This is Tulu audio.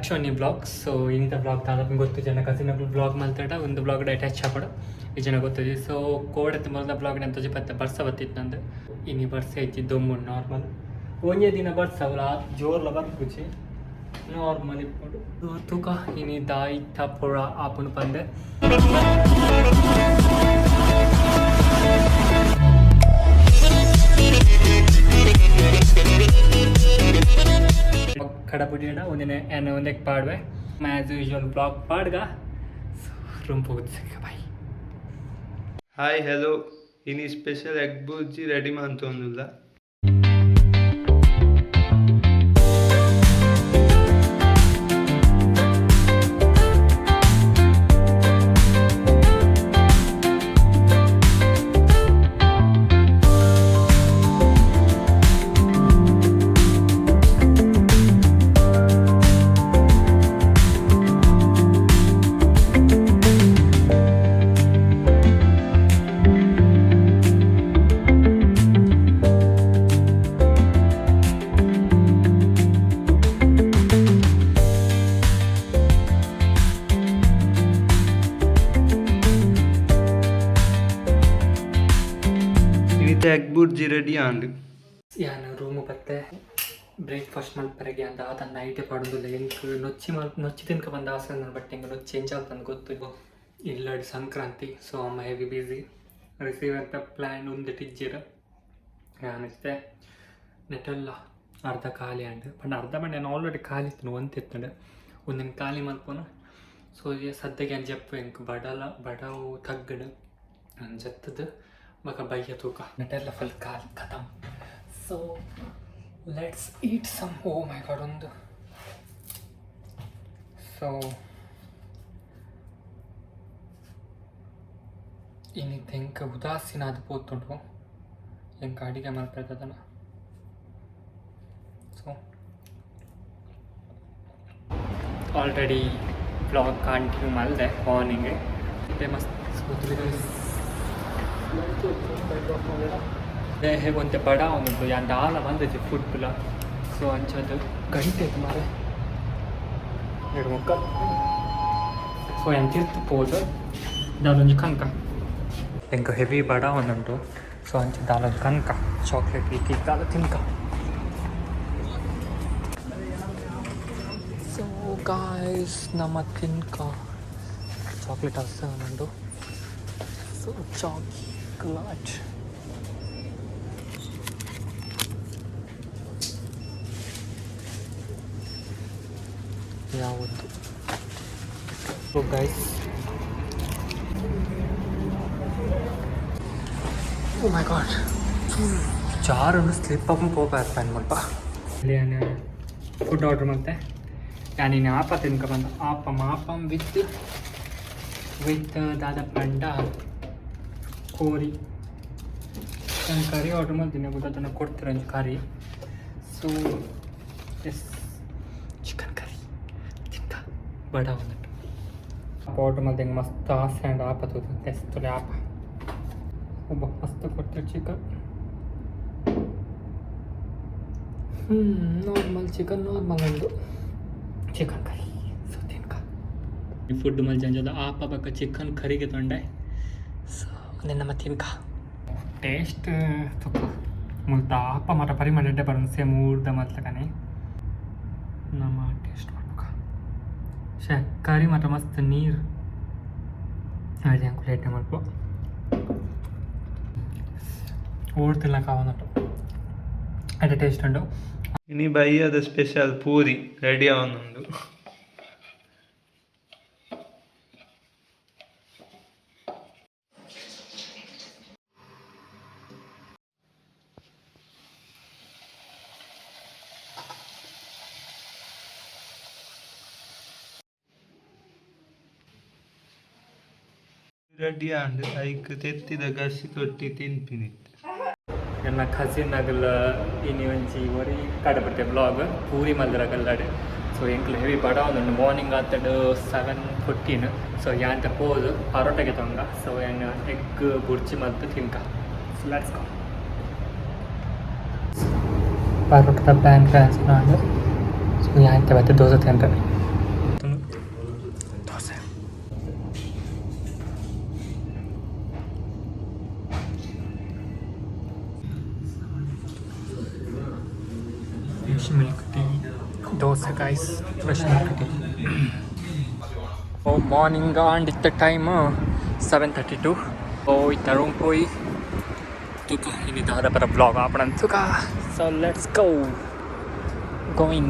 Back to new vlog. So ಇನ್ನಿತ blog ದಾದ ಗೊತ್ತು ಜನ ಕಸಿನ ಬ್ಲಾಗ್ ಮಲ್ತಾಡ ಒಂದು ಬ್ಲಾಗ್ ಅಟ್ಯಾಚ್ ಹಾಕೋಡು ಈ ಜನ ಗೊತ್ತಿದೆ. ಸೊ ಕೋಡತ್ತು ಮೊದಲ ಬ್ಲಾಗ್ ನಾನು ತೊಜಿ ಪತ್ತೆ ಬರ್ಸ ಬತ್ತಿತ್ತು ನಂದು. ಇನಿ ಬರ್ಸ ಹೆಚ್ಚಿ ದೊಮ್ಮು ನಾರ್ಮಲ್ ಒಂಜೇ ದಿನ ಬರ್ಸ ಅವಲ ಜೋರ್ಲ ಬರ್ಪುಜಿ ನಾರ್ಮಲ್ ಇಪ್ಪುಂಡು. ತೂಕ ಇನಿ ದಾಯಿ ತಪುರ ಆಪುಂಡು ಪಂದೆ. ಕಡಪುಡಿಯಡ ಒಂದಿನ ಏನ ಒಂದಕ್ಕೆ ಪಾಡುವೆ. ಆ್ಯಸ್ ಯೂಶುವಲ್ ಬ್ಲಾಗ್ ಪಾಡ್ಗ. ಸೊ ರೂಮ್ ಹೋಗುದು ಬಾಯ್. ಹಾಯ್ ಹಲೋ, ಇನಿ ಸ್ಪೆಷಲ್ ಎಗ್ ಬುರ್ಜಿ ರೆಡಿ ಮಂತೊಂದುಲ್ಲ. ಇನಿತ ಎಗ್ ಬುರ್ಜಿ ರೆಡಿ ಆಂಡ್. ಯಾನ್ ರೂಮು ಬತ್ತೆ ಬ್ರೇಕ್ಫಾಸ್ಟ್ ಮಲ್ಪರೆಗೆ ಅಂದ ಆತ ನೈಟೇ ಪಾಡೊಂದುಲ್ಲ. ಎಂಕ್ ನೊಚ್ಚಿ ಮಲ್ ನೊಚ್ಚಿ ತಿನ್ಕ ಬಂದ ಆಸೆ, ಬಟ್ ಎಂಕ್ ನೊಚ್ಚಿ ಎಂಚ ಆತಂದ್ ಗೊತ್ತು. ಇಲ್ಲಡ್ ಸಂಕ್ರಾಂತಿ, ಸೊ ಅಮ್ಮ ಹೆವಿ ಬ್ಯುಸಿ. ರಿಸೀವ್ ಅಂತ ಪ್ಲ್ಯಾನ್ ಉಂದೆಟ್ ಇಜ್ಜಿರ. ಯಾನ್ ಇತ್ತೆ ನೆಟೆಲ್ಲ ಅರ್ಧ ಖಾಲಿ ಆಂಡ್ ಪಂಡ ಅರ್ಧ ಪಂಡ ಯಾನ್ ಆಲ್ರೆಡಿ ಖಾಲಿ ಇತ್ತು ಒಂತಿತ್ತುಂಡು ಒಂದಿನ ಖಾಲಿ ಮಲ್ಪುನು. ಸೊ ಸದ್ಯಕ್ಕೆ ಯಾನ್ ಜಪ್ಪು ಎಂಕ್ ಬಡಲ ಬಡವು ತಗ್ಗಡು ಜತ್ತದು ಬೊಕ ಬಯ್ಯ ತೂಕ. ನೆಟೆಲ್ಲ ಫುಲ್ ಖಾಲಿ ಖತಮ್. So let's eat some. Oh my God, ಒಂದು ಸೊ ಇನಿ ಎಂಕ್ ಉದಾಸೀನ ಆದ್ ಪೋತುಂಡು ಎಂಕ್ ಅಡಿಗೆ ಮಲ್ಪೆದನ. ಸೊ ಆಲ್ರೆಡಿ ಬ್ಲಾಗ್ ಕಂಟಿನ್ಯೂ ಮಲ್ದೆ ಮಾರ್ನಿಂಗ್ ಮಸ್ತ್. ಹೇಗೊಂತೆ ಬಡ ಉಂಟು ಯಾನ್ ದಾಲ ಬಂದಜಿ ಫುಡ್ಲ. ಸೊ ಅಂಚದು ಗಂಟೆ ಮಾರೆ 2:45. ಸೊ ಯಾನ್ ತಿರ್ತು ಪೋದು ದಾಲೊಂಜಿ ಕನ್ಕ. ಎಂಕ್ ಹೆವಿ ಬಡ ಒಂದುಂಟು. ಸೊ ಅಂಚ ದಾಲೊಂಜಿ ಕನ್ಕ ಚಾಕ್ಲೇಟ್ ಗೀಕ್ ದಾಲ ತಿನ್ಕ. ಸೊ ಗಾಯ್ಸ್, ನಮ್ಮ ತಿನ್ಕ ಚಾಕ್ಲೇಟ್ ಉಂಟು. ಸೊ ಚಾಕ್ಲೇಟ್ ಯಾವುದು. So guys, oh my God, ಜಾರುಂಡು slip up ಪೋಪ ಮುಲ್ಪ. ಇಲ್ಲಿ ಫುಡ್ ಆರ್ಡರ್ ಮಲ್ತೆ. ಯಾನ್ ಇನಿ ಆಪ ತಿನ್ಕ ಬಂದ ಆಪಂ ಆಪಂ ವಿತ್ ವಿತ್ ದಾದ ಪಂಡ ಕೋರಿ. ನಾನು ಕರಿ ಆರ್ಡರ್ ಮಲ್ತೀನಿ ಗೊತ್ತದನ್ನು ಕೊಡ್ತೀರ ಒಂಜಿ ಕರಿ. ಸೊ ಎಸ್, ಚಿಕನ್ ಕರಿ ತಿನ್ಕ ಬಡ ಒಂದುಂಟು. ಆಪ ಆರ್ಡರ್ ಮಲ್ತೆ. ಎಂಕ್ ಮಸ್ತ್ ಆಸೆ ಆಂಡ್ ಆಪ ತೂದು ತೆಸ್ತುಲೆ ಆಪ ಒಬ್ಬ ಮಸ್ತ್ ಕೊಡ್ತಾರೆ ಚಿಕನ್. ನಾರ್ಮಲ್ ಚಿಕನ್ ನಾರ್ಮಲ್ ಉಂಡು ಚಿಕನ್ ಕರಿ. ಸೊ ತಿನ್ಕ ಫುಡ್ ಮಲ್ಜಂಜದ ಆಪ ಬಕ್ಕ ಚಿಕನ್ ಕರಿಗೆ ತೊಂಡೆ. ಸೊ ಒಂದೇ ನಮ್ಮ ತಿನ್ಕ ಟೇಸ್ಟ್ ತುಪ್ಪ ಮುಲ್ತ ಆಪ ಮಾತ್ರ ಪರಿಮಳ ಎಡ್ಡೆ ಬರೋದು ಸೇಮ್ ಊರ್ದ ಮಲ್ತಕನೆ. ನಮ್ಮ ಟೇಸ್ಟ್ ಮಾಡ್ಬೇಕ. ಶೇ ಕರಿ ಮಾತ್ರ ಮಸ್ತ್ ನೀರು ಅದೇ ಅಂಕುಲ್ ಎಡ್ಡೆ ಮಲ್ಪ ಓಡ್ ತಿನ್ನಕ್ಕೆ ಆವೊಂದುಂಟು ಎಡ್ಡೆ ಟೇಸ್ಟ್ ಉಂಟು. ಇನಿ ಬಯ್ಯದ ಸ್ಪೆಷಲ್ ಪೂರಿ ರೆಡಿ ಆವೊಂದುಂಡು. ರೆಡಿ ಆಂಡ್ ಐಕ್ ತೆತ್ತಿದ ಗಸಿ ಕೊಟ್ಟಿ ತಿನ್ಪಿನಿ. ನನ್ನ ಕಸಿನ್ ಅಗಲ ಇನಿ ಒಂಜಿ ಒರಿ ಕಡಪಟ್ಟೆ ಬ್ಲಾಗ್ ಪೂರಿ ಮಲ್ದರ ಕಲ್ಲಾಡ್. ಸೊ ಎಂಕ್ಲು ಹೆವಿ ಬಡ ಒಂದುಂಡು. ಮಾರ್ನಿಂಗ್ ಆತಡ್ 7:15. ಸೊ ಯಾಂತ ಪೋದು ಪರೋಟಗೆ ತೊಂಗ. ಸೊ ಯಾನ್ ಎಗ್ ಬುರ್ಜಿ ಮಲ್ತ್ ತಿನ್ಕ. So let's go. ಪರೋಟದ ಪ್ಯಾನ್ ಫ್ಯಾನ್ಸ್ ನಾಂಡ್. ಸೊ ಯಾಂತ ಬತ್ತೆ ದೋಸೆ ತಿಂತಾರೆ. Fresh milk tea, dosa guys, fresh milk tea. Oh, morning and ಇತ್ತ ಟೈಮ್ 7:32. ಓ, ಇತ್ತ ರೂಮ್ ಪೋಯಿ ತುಕ ಇನಿ ದಾದ ಪರ vlog ಆಪಣ ತುಕ. So let's go going.